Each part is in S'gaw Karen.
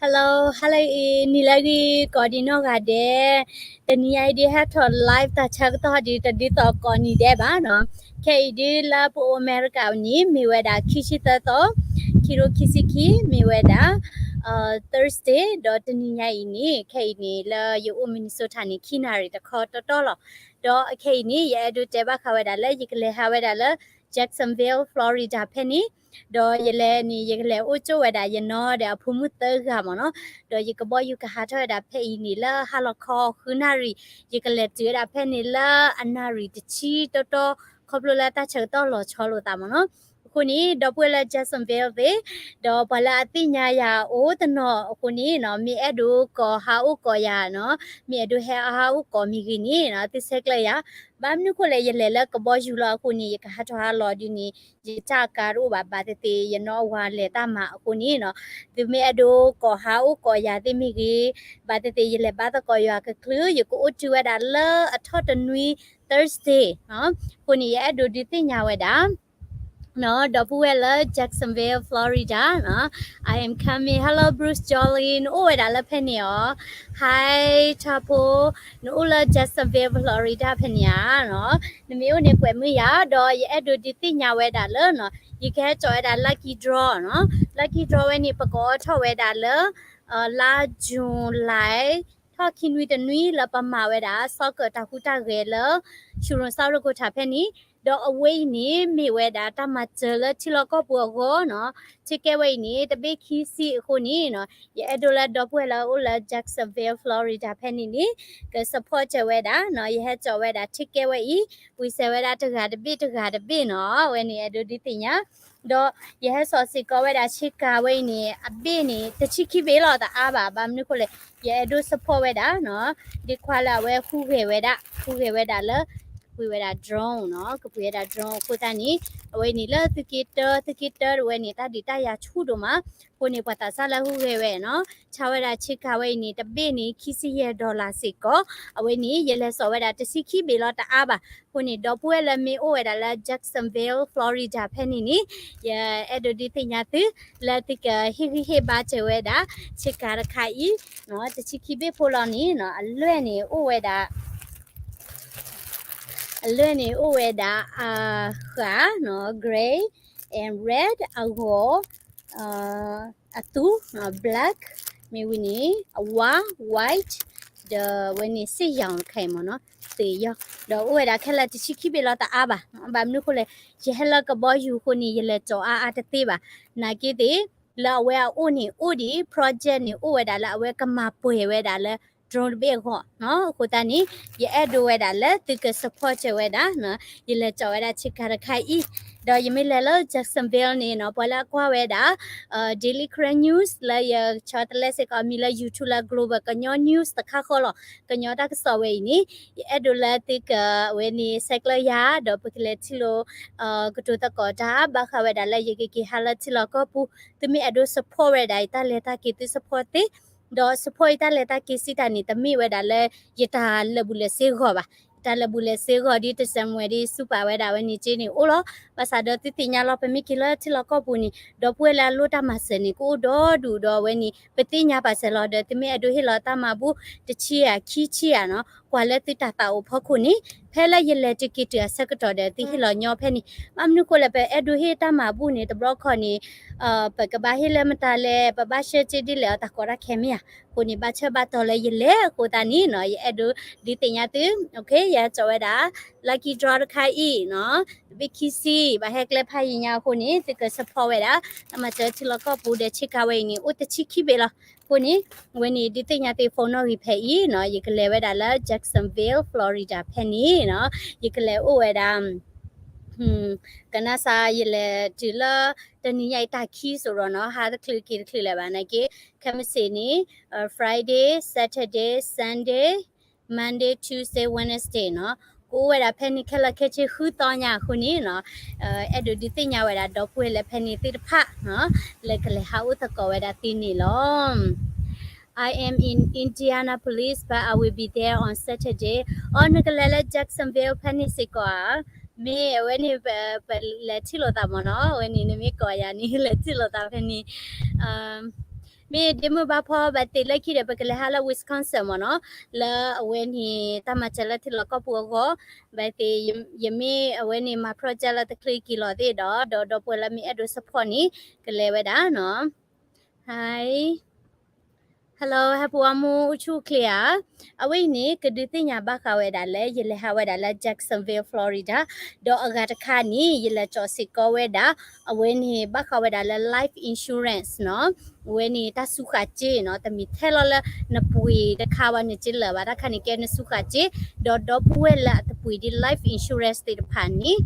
Hello, hello အံၤ နံၤလၢအဂ့ၤ ကိးဒံးနီၢ်ဂၤဒဲး, တနံၤညါအံၤဒုးဟဲထီၣ် live တၢ်ဆၢကတီၢ်ဒုး တဒ်သိးကိးနံၤဒဲးဘၣ်နီၤ. ခဲအံၤဒုးလၢပအိၣ် America အံၤန့ၣ် မ့ၢ်ဝဲဒၣ် ခံဆံသၢသီ, ခံကထိခံဆံခံ, မ့ၢ်ဝဲဒၣ် Thursday ဒီးတနံၤညါအံၤန့ၣ် ခဲအံၤန့ၣ် လၢယအိၣ် Minnesota န့ၣ် ခံနၣ်ရံၣ်တခီတီတီလီၤ. ဒီးခဲအံၤန့ၣ် ယအဲၣ်ဒိးတဲဘၣ်ဃးဝဲဒၣ်လၢ ယကလဲၤဟးဝဲဒၣ်လၢ Jacksonville, Florida ဖဲန့ၣ်, ဒီးယလဲၤန့ၣ် ယကလဲၤအိၣ်ကၠိဝဲဒၣ်ယနီၢ်ဒီးအဖိမုၣ်သၢဂၤမ့ၢ်နီၤ. ဒီးယကဘီယူၤကဟးထီၣ်ဝဲဒၣ်ဖဲအံၤန့ၣ် လၢဟါလီၤခီဃုနၣ်ရံၣ်, ယကလဲၤတုၤဝဲဒၣ်ဖဲန့ၣ်လၢအနၣ်ရံၣ်တဆံတီတီ, ခီဖျိလၢတၢ်ဆၢကတီၢ်လီၤဆီလိာ်သးမ့ၢ်နီၤ. အဃိန့ၣ် ဒီပုၢ်ဝဲၢ်လၢ Jacksonville သ့ၣ်, ဒီးပှၤလၢအသ့ၣ်ညါယၤအိၣ်တနီၤအဃိန့ၣ်နီၤ, မ့ၢ်အဲၣ်ဒိးကိးဟးအိၣ်ကိးယၤနီၤ, မ့ၢ်အဲၣ်ဒိးဟဲအဟးအိၣ်ကိးမ့ၢ်ဂ့ၤန့ၣ်နီၤ, သုဆဲးကျၢယၤ. ဘၣ်မနုၤဃိလဲၣ် ယလဲၤလၢကဘီယူၤလီၤအဃိန့ၣ် ယကဟးထီၣ်ဟးလီၤဒုးန့ၣ် ယကၠၣ်ကါတအိၣ်ဘၣ်, ဘၣ်သ့ၣ်သ့ၣ် ယနီၢ်အဝၤလဲၤတၢ်မၤအဃိန့ၣ်နီၤ, သုမ့ၢ်အဲၣ်ဒိးကိးဟးအိၣ်ကိးယၤသ့ၣ်မ့ၢ်ဂ့ၤ, ဘၣ်သ့ၣ်သ့ၣ် ယလဲၤဘါသကိးယွၤကချုး, ယကအိၣ်တုၤဝဲဒၣ်လၢအထီၣ်တနွံ Thursday နီၤ. အဃိန့ၣ် ယအဲၣ်ဒိးဒုးသ့ၣ်ညါဝဲဒၣ် နီၤ, ဒီပုၢ်ဝဲၢ်လၢ Jacksonville, Florida နီၤ, I am coming. Hello, Bruce Jolly, နအိၣ်ဝဲဒၣ်လၢဖဲန့ၣ်အီၤ. Hi, Chapo, နအိၣ်လၢ Jacksonville, Florida ဖဲန့ၣ်ဧါနီၤ. နမ့ၢ်အိၣ်န့ၣ်ကွဲးမုာ်ယၤ, ဒီးယအဲၣ်ဒိးဒုးသ့ၣ်ညါဝဲဒၣ်လၢနီၤ, ယကဟဲစိာ်ဝဲဒၣ် lucky draw နီၤ. Lucky draw ဝဲန့ၣ် ပကအိးထီၣ်ဝဲဒၣ်လၢ လါ July ထီၣ်ခံနွံတနွံလၢပမၤဝဲဒၣ် soccer တၢ်ဟူးတၢ်ဂဲၤလၢ Shuron South Dakota ဖဲန့ၣ်, ဒီးအဝဲအံၤန့ၣ် မ့ၢ်ဝဲဒၣ်တၢ်မၤစၢၤလၢထံလီၢ်ကီၢ်ပူၤအဂီၢ်နီၤ, ticket ဝဲအံၤန့ၣ် တဘ့ၣ်ခံဆံအဃိန့ၣ်နီၤ, ယအဲၣ်ဒိးလၢဒီပုၢ်ဝဲၢ်လၢအအိၣ်လၢ Jacksonville, Florida ဖဲန့ၣ်န့ၣ် က support စၢၤဝဲဒၣ်နီၤ, ယဟဲစိာ်ဝဲဒၣ် ticket ဝဲအံၤ, ဝံၤစဲးဝဲဒၣ်တဂၤတဘ့ၣ်တဂၤတဘ့ၣ်နီၤ, အဝဲန့ၣ်အဲၣ်ဒိးဒုးသ့ၣ်ညါ ဒီးယဟဲစိာ်စ့ၢ်ကီးဝဲဒၣ်ဆ့ကၤဝဲအံၤန့ၣ် အဘ့ၣ်န့ၣ် တဆံခံဘ့ၣ်လီၤ တအါဘၣ်, ဘၣ်မနုၤဃိလဲၣ် ယအဲၣ်ဒိး support ဝဲဒၣ်နီၤ, ဒ်ခွါလၢအဝဲဟူးဂဲၤဝဲဒၣ်, ဟူးဂဲၤဝဲဒၣ်လၢ ကပှ့ၤဝဲဒၣ် drone နီၤ, ကပှ့ၤဝဲဒၣ် drone အဃိသတးန့ၣ် အဝဲန့ၣ်လၢသုးက့တၢ, သုးက့တၢတဝဲန့ၣ် တၢ်ဒုးတၢ်ယၤဆူၣ်ဒိၣ်မး, အဃိန့ၣ် ပှၤသးစၢ်လၢဟူးဂဲၤဝဲနီၤ, ဆါဝဲဒၣ်ဆ့ကၤဝဲအံၤန့ၣ် တဘ့ၣ်န့ၣ် ခံဆံယဲၢ် dollar စ့ၢ်ကီး, အဝဲန့ၣ် ယလဲၤစိာ်ဝဲဒၣ်တဆံခံဘ့ၣ်လီၤ တအါဘၣ်, အဃိန့ၣ် ဒီပုၢ်ဝဲၢ်လၢမ့ၢ်အိၣ်ဝဲဒၣ်လၢ Jacksonville, Florida ဖဲန့ၣ်န့ၣ် ယအဲၣ်ဒိးဒုးသ့ၣ်ညါသု လၢသုကဟ့ၣ်ဂံၢ်ဟ့ၣ်ဘါစၢၤဝဲဒၣ် ဆ့ကၤတခါအံၤ, တဆံခံဘ့ၣ်ဖိလီၤန့ၣ်နီၤ, အလွဲၢ်န့ၣ်အိၣ်ဝဲဒၣ် အလွဲၢ်န့ၣ်အိၣ်ဝဲဒၣ် အဃၣ်နီၤ, gray and red, အဂီၤ အသူ black, မ့ၢ်ဝံၤန့ၣ် အဝါ white, ဒီးဝဲန့ၣ် စ့ၣ်ယီၤတခါအံၤမ့ၢ်နီၤ, သ့ၣ်ယီၤ, ဒီးအိၣ်ဝဲဒၣ်ခဲလၢာ်တဆံခံဘ့ၣ်လီၤ တအါဘၣ်, ဘၣ်မနုၤဃိလဲၣ် ယဟဲလၢကဘီယူၤအဃိန့ၣ် ယလဲၤစိာ်အါအါတသ့ဘၣ်, နာ်က့သ့ၣ် လၢအဝဲအအိၣ်န့ၣ်အိၣ်ဒံး project န့ၣ် အိၣ်ဝဲဒၣ်လၢအဝဲကမၤပှဲၤဝဲဒၣ်လၢ drone တဘ့ၣ်အဂီၢ်နီၤ, အဃိသတးန့ၣ် ယအဲၣ်ဒိးဝဲဒၣ်လၢသုက support စၢၤဝဲဒၣ်နီၤ, ယလဲၤစိာ်ဝဲဒၣ်ဆ့ကၤတခါအံၤ, ဒီးယမ့ၢ်လဲၤလၢ Jacksonville န့ၣ်နီၤ, ပှၤလၢအကွၢ်ဝဲဒၣ် Daily Karen News လၢယဆီတလဲစ့ၢ်ကီးအမံၤလၢ YouTube လၢ Global ကညီ News တခါဃီလီၤ, ကညီတၢ်ကစီၣ်ဝဲအံၤန့ၣ် ယအဲၣ်ဒိးလၢသုက အဝဲန့ၣ် ဆဲးကျၢယၤ ဒီးပကလဲၤထံၣ်လိာ် ကတိၤသကိးတၢ် ဘၣ်ဃးဝဲဒၣ်လၢယကက့ၤဟးလၢထံလီၢ်ကီၢ်ပူၤ, သုမ့ၢ်အဲၣ်ဒိး support ဝဲဒၣ်ယတၢ်လဲၤတၢ်က့ၤ သု support သ့, ဒီး support ယတၢ်လဲၤတၢ်က့ၤစံးတၢ်န့ၣ် တမ့ၢ်ဝဲဒၣ်လၢ ယတၢ်လၢာ်ဘူၣ်လၢာ်စ့ဂီၤဘၣ်, ယတၢ်လၢာ်ဘူၣ်လၢာ်စ့ဂီၤဒ်တစဲးမွဲၤဒ်ဆူပာ်ဝဲဒၣ်ဝဲန့ၣ်က့န့ၣ်အိၣ်လီၤ, ဘၣ်ဆၣ်ဒီးသုသ့ၣ်ညါလီၤ ပမ့ၢ်က့ၤလၢထံလီၢ်ကီၢ်ပူၤန့ၣ် ဒီပုၢ်ဝဲၢ်လၢအလိၣ်တၢ်မၤစၢၤန့ၣ် ကအိၣ်ဒီဒူၣ်ဒီးဝဲန့ၣ် ပသ့ၣ်ညါပာ်စၢၤလီၤ, ဒီးသုမ့ၢ်အဲၣ်ဒိးဟ့ၣ်လီၤတၢ်မၤဘူၣ် တဆံဧါ ခံဆံဧါနီၤ, ကွၢ်လၢသုတၢ်သးအိၣ်ဖီခိၣ်န့ၣ် ဖဲလၢယလဲၤတုၤက့ၤတုၤအဆၢကတီၢ်ဒီး သုဟ့ၣ်လီၤညီဖဲန့ၣ်, ဘၣ်မနုၤဃိလဲၣ် ပအဲၣ်ဒိးဟ့ၣ်တၢ်မၤဘူၣ်န့ၣ် တဘျီခီန့ၣ် ပကဘၣ်ဟ့ၣ်လၢမတၤလဲၣ်, ပဘၣ်ရှဲစ့ဒ်လဲၣ်အတၢ်ကီတၢ်ခဲမ့ၢ်ဧါ, အဃိန့ၣ် ဘၣ်ဆၢဘၣ်တီၤလၢယလဲၤအဃိသတးန့ၣ်နီၤ, ယအဲၣ်ဒိးဒုးသ့ၣ်ညါသု, ယဟဲစိာ်ဝဲဒၣ် lucky draw တခါအံၤနီၤ, တဘ့ၣ်ခံဆံ ဘၣ်ဟဲကျဲဖးယံၤညါအဃိန့ၣ် သုက support ဝဲဒၣ်, တၢ်မၤစၢၤထံလီၢ်ကီၢ်ပူၤဒီးဆ့ကၤဝဲအံၤန့ၣ် အိၣ်တဆံခံဘ့ၣ်လီၤ, အဃိန့ၣ် ဝဲန့ၣ်ဒုးသ့ၣ်ညါသု phone နီၣ်ဂံၢ်ဖဲအံၤနီၤ, ယကလဲၤဝဲဒၣ်လၢ Jacksonville, Florida ဖဲန့ၣ်နီၤ, ယကလဲၤအိၣ်ဝဲဒၣ် ကနၣ်စါယလဲၤတုၤလၢ တနံၤညါအံၤတၢ်ခံစိးဒီးနီၤ, ဟါတချုးက့ၤတချုးလၢၤဘၣ်နာ်က့, ခဲမုၢ်ဆ့ၣ်န့ၣ် Friday, Saturday, Sunday, Monday, Tuesday, Wednesday နီၤ, ကအိၣ်ဝဲဒၣ်ဖဲန့ၣ်ခဲလၢာ်ခဲဆ့ဃုသီညါအဃိန့ၣ်နီၤ, အဲၣ်ဒိးဒုးသ့ၣ်ညါဝဲဒၣ်ဒီပုၢ်ဝဲၢ်လၢဖဲန့ၣ်သ့ၣ်တဖၣ်နီၤ, လၢကလဲၤဟးအိၣ်သကိးဝဲဒၣ်သုန့ၣ်လီၤ. I am in Indianapolis, but I will be there on Saturday. အီ နကလဲၤလၢ Jacksonville ဖဲန့ၣ်စ့ၢ်ကီးဧါ, မ့ၢ်အဝဲန့ၣ် ပလဲၤထံၣ်လိာ်သးမ့ၢ်နီၤ, အဝဲန့ၣ် နမ့ၢ်ကိးယၤန့ၣ် လဲၤထံၣ်လိာ်သးဖဲန့ၣ်, မ့ၢ်ဒ့မုၣ်ဘၣ်ဖီဘၣ်သ့ၣ်လၢခံဒီး ပကလဲၤဟးလၢ Wisconsin မ့ၢ်နီၤ, လၢအဝဲန့ၣ် တၢ်မၤစၢၤလၢထံလီၢ်ကီၢ်ပူၤအဂီၢ်, ဘၣ်သ့ၣ် ယမ့ၢ်အဝဲန့ၣ်မၤ project လၢတချုးက့ၤလီၤသ့ၣ်ဒီး ဒီးဒီပုၢ်ဝဲၢ်လၢမ့ၢ်အဲၣ်ဒိး support န့ၣ် ကလဲၤဝဲဒၣ်နီၤ. Hi, hello, ဟဲပူၤအမူအိၣ်ဆူၣ်အိၣ်ချ့ဧါ. အဝဲအံၤန့ၣ် ကဒုးသ့ၣ်ညါဘၣ်ဃးဝဲဒၣ်လၢ ယလဲၤဟးဝဲဒၣ်လၢ Jacksonville, Florida, ဒီးအဂၤတခါန့ၣ် ယလဲၤကၠီစ့ၢ်ကီးဝဲဒၣ် အဝဲန့ၣ် ဘၣ်ဃးဝဲဒၣ်လၢ life insurance နီၤ, အဝဲန့ၣ် တၢ်စူးဃာ်စ့နီၤ, တမ့ၢ်ထဲလီၤလၢနပှ့ၤတခါဘၣ် နစ့လၢာ်ဘၣ်, တၢ်ခါန့ၣ်ကဲနစူးဃာ်စ့, ဒီးဒီပုၢ်ဝဲၢ်လၢအတပှ့ၤဒ် life insurance သ့ၣ်တဖၣ်န့ၣ်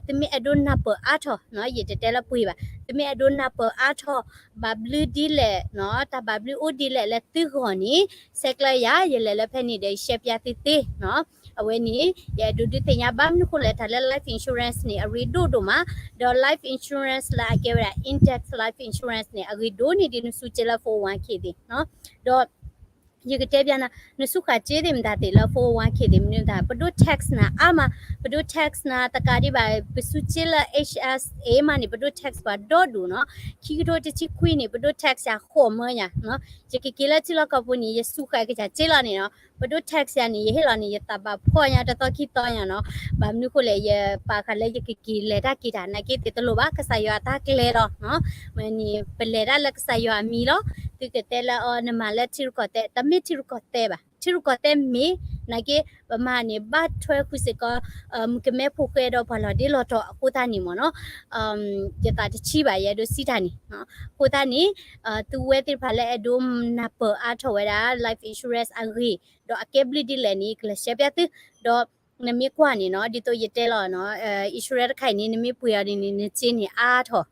သုမ့ၢ်အဲၣ်ဒိးနၢ်ပၢၢ်အါထီၣ်နီၤ, ယတတဲလၢပှ့ၤဘၣ်, သုမ့ၢ်အဲၣ်ဒိးနၢ်ပၢၢ်အါထီၣ် ဘၣ်ဘျုးဒ်လဲၣ်နီၤ, တၢ်ဘၣ်ဘျုးအိၣ်ဒ်လဲၣ်လၢသုဂီၢ်န့ၣ် ဆဲးကျၢယၤ, ယလဲၤလၢဖဲန့ၣ်ဒီး ယရှဲပျါသုသ့နီၤ. အဝဲန့ၣ် ယအဲၣ်ဒိးဒုးသ့ၣ်ညါဘၣ်မနုၤဃိလဲၣ် တၢ်လၢ life insurance န့ၣ် အရ့ဒိၣ်ဒိၣ်မး, ဒီး life insurance လၢအကဲဝဲဒၣ် index life insurance န့ၣ် အရ့ဒိၣ်န့ၢ်ဒ်နစူးစ့လၢ four oh one k သ့ၣ်နီၤ, ဒီး ယကတဲပျါနၤ, နစူးဃာ်စ့သ့ၣ်မတၤသ့ၣ်လၢ four oh one k သ့ၣ်မနုၤတၢ်, ပဒိၣ် tax နၤအါမး, ပဒိၣ် tax နၤတကးဒံးဘၣ်, ပစူးစ့လၢ H S A မးန့ၣ် ပဒိၣ် tax ပှၤဒီဒူၣ်နီၤ, ခံကထိတဆံခွံန့ၣ် ပဒိၣ် tax ယၤဃိးမၢယၤနီၤ, ယကက့ၤလၢထံလီၢ်ကီၢ်ပူၤန့ၣ် ယစူးဃာ်ကစၢ်စ့လီၤန့ၣ်နီၤ, ပဒိၣ် tax ယၤန့ၣ် ယဟ့ၣ်လီၤန့ၣ် ယသးဘၣ်ဖှီၣ်ညါတသီခံသီညါနီၤ, ဘၣ်မနုၤဃိလဲၣ် ယပာ်ဃာ်လၢယကက့ၤလဲၤတၢ်က့ၤတၢ် နာ်က့သ့ၣ်တလိၣ်ဘၣ်, ကစၢ်ယွၤအတၢ်ကျဲလီၤနီၤ, မ့ၢ်န့ၣ် ပလဲၤတၢ်လၢကစၢ်ယွၤအမံၤလီၤ, သုကတဲလၢအီၤ နမၤလၢထံရူၢ်ကီၢ်သဲး, တမ့ၢ်ထံရူၢ်ကီၢ်သဲးဘၣ်, ထံရူၢ်ကီၢ်သဲးမ့ၢ်, နာ်က့ ပမၤန့ၣ် ဘၣ်ထွဲဃုာ်စ့ၢ်ကီး မုၣ်ကမဲဖိဃဲဒီးပှၤလီၤဒ့လီၤတီၤအဃိသတးန့ၣ်မ့ၢ်နီၤ, ယသးတဆံးဘၣ် ယအဲၣ်ဒိးစံးတၢ်န့ၣ်, အဃိသတးန့ၣ် သုဝဲသ့ၣ်တဖၣ်လၢအဲၣ်ဒိးနၢ်ပၢၢ်အါထီၣ်ဝဲဒၣ် life insurance အဂ့ၢ်, ဒီးအကဲဘျုးဒ်လဲၣ်န့ၣ် ကလဲၤရှဲပျါသု, ဒီး နမ့ၢ်ကွၢ်န့ၣ်နီၤ, ဒ်သိးယတဲလီၤနီၤ, insurance တခါအံၤန့ၣ် နမ့ၢ်ပှ့ၤအီၤန့ၣ်န့ၣ် နစ့န့ၣ်အါထီၣ်,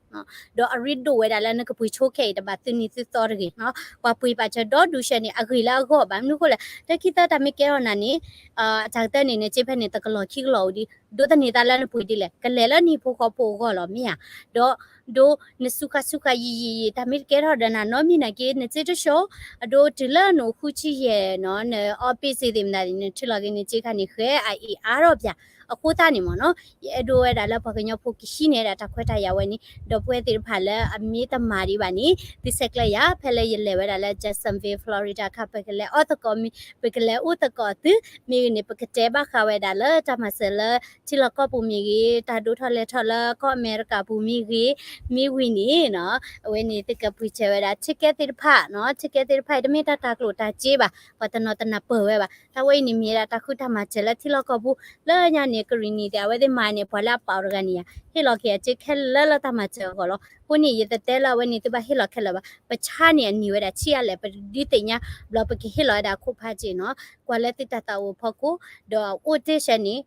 ဒီးအရ့ဒိၣ်ဝဲဒၣ်လၢနကပှ့ၤဆိခဲအံၤ တဘၣ်သုန့ၢ်သုသီတဂ့ၤနီၤ, ပှၤပှ့ၤပာ်စၢၤဒီဒူၣ်ဆဲန့ၣ် အဂ့ၤလၢအဂီၢ်ဘၣ်, မနုၤဃိလဲၣ် တခံသၢတၢ်မ့ၢ်ကဲထီၣ်နၤန့ၣ်, အတၢ်ကတၢၢ်န့ၣ် နစ့ဖဲန့ၣ် တကလီၤခံကလီၤအိၣ်ဒံး, ဒိးသန့ၤသးလၢနပှ့ၤဒ်လဲၣ်, ကလဲၤလၢနဟံၣ်ဖိဃီဖိအဂီၢ်လီၤ မ့ၢ်ဧါ, ဒီး ဒိးနစူးဃာ်စူးဃာ်ယံာ်ယံာ်ယံာ် တၢ်မ့ၢ်တကဲထီၣ်ဒီးနၤနီတမံၤနာ်က့ နစ့တဆှီ, အဒိတုၤလၢနအိၣ်ဃုဆံယဲၢ်နီၤ, နအီပ့ၣ်စ့သ့ၣ်မတၤန့ၣ် နထုးလီၤက့ၤနစ့ခါန့ၣ် ဃဲအအ့ၣ်အါထီၣ်ပၠး, အဃိသတးန့ၣ်မ့ၢ်နီၤ, ယအဲၣ်ဒိးဝဲဒၣ်လၢပှၤကညီဖိကဟံးန့ၢ်ဝဲဒၣ်တၢ်ခွဲးတၢ်ယာ်ဝဲန့ၣ်, ဒီပုၢ်ဝဲၢ်သ့ၣ်တဖၣ်လၢအမ့ၢ်တမၤဒံးဘၣ်န့ၣ် သုဆဲးကျၢယၤ, ဖဲလၢယလဲၤဝဲဒၣ်လၢ Jacksonville Florida ခါ ပကလဲၤအီၣ်သကိးမ့ၢ်, ပကလဲၤအိၣ်သကိးသု, မ့ၢ်ဂ့ၤန့ၣ် ပကတဲဘၣ်ဃးဝဲဒၣ်လၢတၢ်မၤစၢၤလၢ ထံလီၢ်ကီၢ်ပူၤမ့ၢ်ဂ့ၤ, တၢ်ဒိၣ်ထီၣ်လဲၤထီၣ်လၢကီၢ်အမဲရကၤပူၤမ့ၢ်ဂ့ၤ, မ့ၢ်ဝံၤန့ၣ်နီၤ, အဝဲန့ၣ် သုကပှ့ၤစၢၤဝဲဒၣ် ticket သ့ၣ်တဖၣ်နီၤ, ticket သ့ၣ်တဖၣ်အံၤ တမ့ၢ်တၢ်တၤကျိၣ်တၤစ့ဘၣ်, ပှၤတနီၤတနၢ်ပၢၢ်ဝဲဘၣ်, တၢ်ဝဲအံၤန့ၣ်မ့ၢ်ဒၣ်တၢ်ဃုတၢ်မၤစၢၤလၢထံလီၢ်ကီၢ်ပူၤ, လၢညါန့ၣ် ကရံၣ်နံၣ်သ့ၣ် အဝဲသ့ၣ်မၤန့ၣ် ပှၤလၢအပာ်အီၤတဂၤန့ၣ်ယါ, ဟ့ၣ်လီၤက့ၤအစ့ခဲလၢာ်လၢတၢ်မၤစၢၤအဂီၢ်လီၤ, အဃိန့ၣ် ယတတဲလၢအဝဲန့ၣ်သုဘၣ်ဟ့ၣ်လီၤခဲလၢာ်ဘၣ်, ပဆါန့ၣ်အနံၣ်ဝဲဒၣ်ဆံးအါလဲၣ်, ပဒုးသ့ၣ်ညါ, ဘျီပကဟ့ၣ်လီၤဝဲဒၣ်အခိၣ်ဖးစ့ၢ်နီၤ, ကွၢ်လၢသုတၢ်သးအိၣ်ဖီခိၣ်, ဒီးအိၣ်တ့ၢ်ဆဲန့ၣ်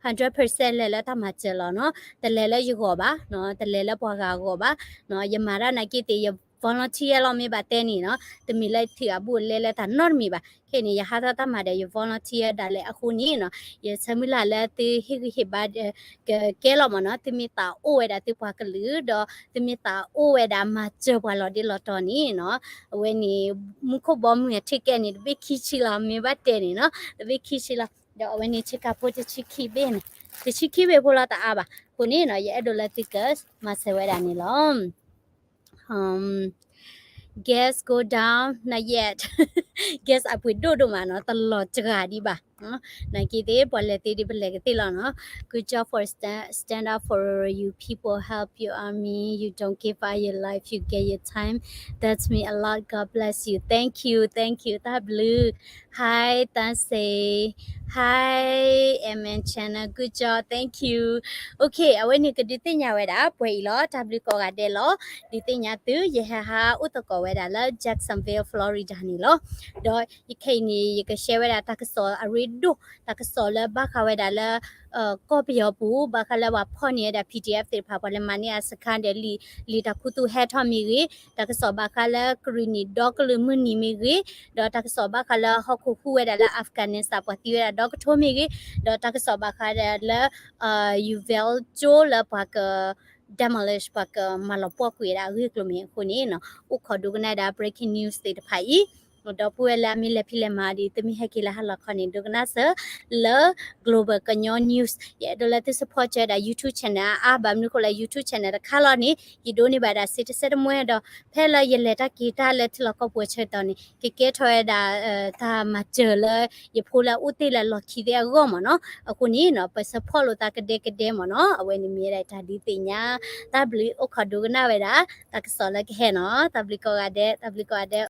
hundred percent လဲၤလၢတၢ်မၤစၢၤလီၤနီၤ, တလဲၤလၢယဂီၢ်ဘၣ်, တလဲၤလၢပှၤဂၤအဂီၢ်ဘၣ်, ယမၤတၢ်နာ်က့သ့ၣ် ယ volunteer လီၤမ့ၢ်ဘၣ်တဲန့ၣ်နီၤ, တမ့ၢ်လၢထံၣ်အဘူးအလဲလၢတၢ်နီတမံၤဘၣ်, ခဲအံၤန့ၣ် ယဟးထီၣ်တၢ်မၤဒီး ယ volunteer ဒၣ်လဲာ်အဃိန့ၣ်နီၤ, ယဆၢမုၢ်လၢ်လၢသုဟ့ၣ်ဂံၢ်ဟ့ၣ်ဘါ ကကဲလီၤမ့ၢ်နီၤ, သုမ့ၢ်သးအိၣ်ဝဲဒၣ်သုပှၤကလုာ်, ဒီးသုမ့ၢ်သးအိၣ်ဝဲဒၣ်မၤစၢၤပှၤလီၤဒ့လီၤတီၤန့ၣ်နီၤ, အဝဲန့ၣ် မူခိၣ်ဘီမုၢ်အ ticket န့ၣ် တဘ့ၣ်ခံဆံလီၤ မ့ၢ်ဘၣ်တဲန့ၣ်နီၤ, တဘ့ၣ်ခံဆံလီၤ, ဒီးအဝဲန့ၣ် ဆ့ကၤဖိတဆံခံဘ့ၣ်န့ၣ်, တဆံခံဘ့ၣ်ဖိလီၤတအါဘၣ်, အဃိန့ၣ်နီၤ ယအဲၣ်ဒိးလၢသုကမၤစၢၤဝဲဒၣ်န့ၣ်လီၤ. Um, gas go down, not yet. Gas အပှ့ၤဒိၣ်ဒိၣ်မးနီၤ, တလီၤစှၤဒံးဘၣ်. နာ်က့သ့ၣ် ပှၤလဲၤသ့ဒ်ပလဲၤကသ့လီၤနီၤ. Good job for stand, stand up for you people, help you army, you don't give up your life, you get your time. That's mean a lot. God bless you. Thank you, thank you. တၢ်ဘျုး. Hi, Thanse. Hi, M N Channel. Good job. Thank you. Okay, အဝဲန့ၣ်ကဒုးသ့ၣ်ညါဝဲဒၣ် ပှဲၤအံၤလီၤ. တၢ်ဘျုးကိးဂၤဒဲးလီၤ. ဒုးသ့ၣ်ညါသု ယဟဲဟးအိၣ်သကိးဝဲဒၣ်လၢ Jacksonville, Florida န့ၣ်လီၤ. ဒီးယခဲအံၤန့ၣ် ယကရှဲဝဲဒၣ်တၢ်ကစီၣ်အရ့ဒိၣ်, တၢ်ကစီၣ်လၢဘၣ်ဃးဝဲဒၣ်လၢ ကီၢ်ပယီၤပူၤ ဘၣ်ဃးလၢပှၤဖီၣ်န့ၢ်ဝဲဒၣ် P D F သ့ၣ်တဖၣ် ပှၤလဲၤမၤန့ၢ်အစခါဒီး လံာ်တၢ်ခူသူၣ်ဟဲထီၣ်မ့ၢ်ဂ့ၤ, တၢ်ကစီၣ်ဘၣ်ဃးလၢကရံၣ်နံၣ်ဒီကလုာ်မုၢ်နံၤမ့ၢ်ဂ့ၤ, ဒီးတၢ်ကစီၣ်ဘၣ်ဃးလၢဟီၣ်ခိၣ်ဟူးဝဲဒၣ်လၢ Afghanistan ပှၤသံဝဲဒၣ်ဒီကထိမ့ၢ်ဂ့ၤ, ဒီးတၢ်ကစီၣ်ဘၣ်ဃးဒၣ်လၢ Uvalde ကၠိလၢပှၤက demolish ပှၤကမၤလီၤပှီၢ်ကွံာ်ဝဲဒၣ်အဂ့ၢ်အကျိၤမ့ၢ်အဃိန့ၣ်နီၤ, အိၣ်ခိးဒိကနၣ်ဒၣ် breaking news သ့ၣ်တဖၣ်အံၤ ဒီပုၢ်ဝဲၢ်လၢအမ့ၢ်လဲၤဖံးလဲၤမၤဒီး သုမ့ၢ်ဟဲက့ၤလၢဟါလီၤခီန့ၣ် ဒိကနၣ်စၢၤလၢ Global ကညီ News ယအဲၣ်ဒိးလၢသု support ကၢဒၣ် YouTube channel အါအါဘၣ်မနုၤအဃိလဲၣ် YouTube channel တခါလီၤန့ၣ် ယဒိးန့ၢ်ဘၣ်ဒၣ်စ့တစဲးတမှဲဒီး ဖဲလၢယလဲၤတၢ်က့ၤတၢ်လၢထံလီၢ်ကီၢ်ပူၤအဆၢကတီၢ်န့ၣ် ကကဲထီၣ်ဝဲဒၣ် တၢ်မၤစၢၤလၢ ယဖိလၢအအိၣ်တ့ၢ်လၢလီၢ်ခံသ့ၣ်အဂီၢ်မ့ၢ်နီၤ. အဃိန့ၣ်နီၤ ပ support လိာ်သးကဒဲကဒဲမ့ၢ်နီၤ. အဝဲန့ၣ်မ့ၢ်ဝဲဒၣ်တၢ်ဒုးသ့ၣ်ညါ တၢ်ဘျုးအိၣ်ခိးဒိကနၣ်ဝဲဒၣ် တၢ်ကစီၣ်လၢကဟဲနီၤ. တၢ်ဘျုးကိးဂၤဒဲး တၢ်ဘျုးကိးဂၤဒဲး.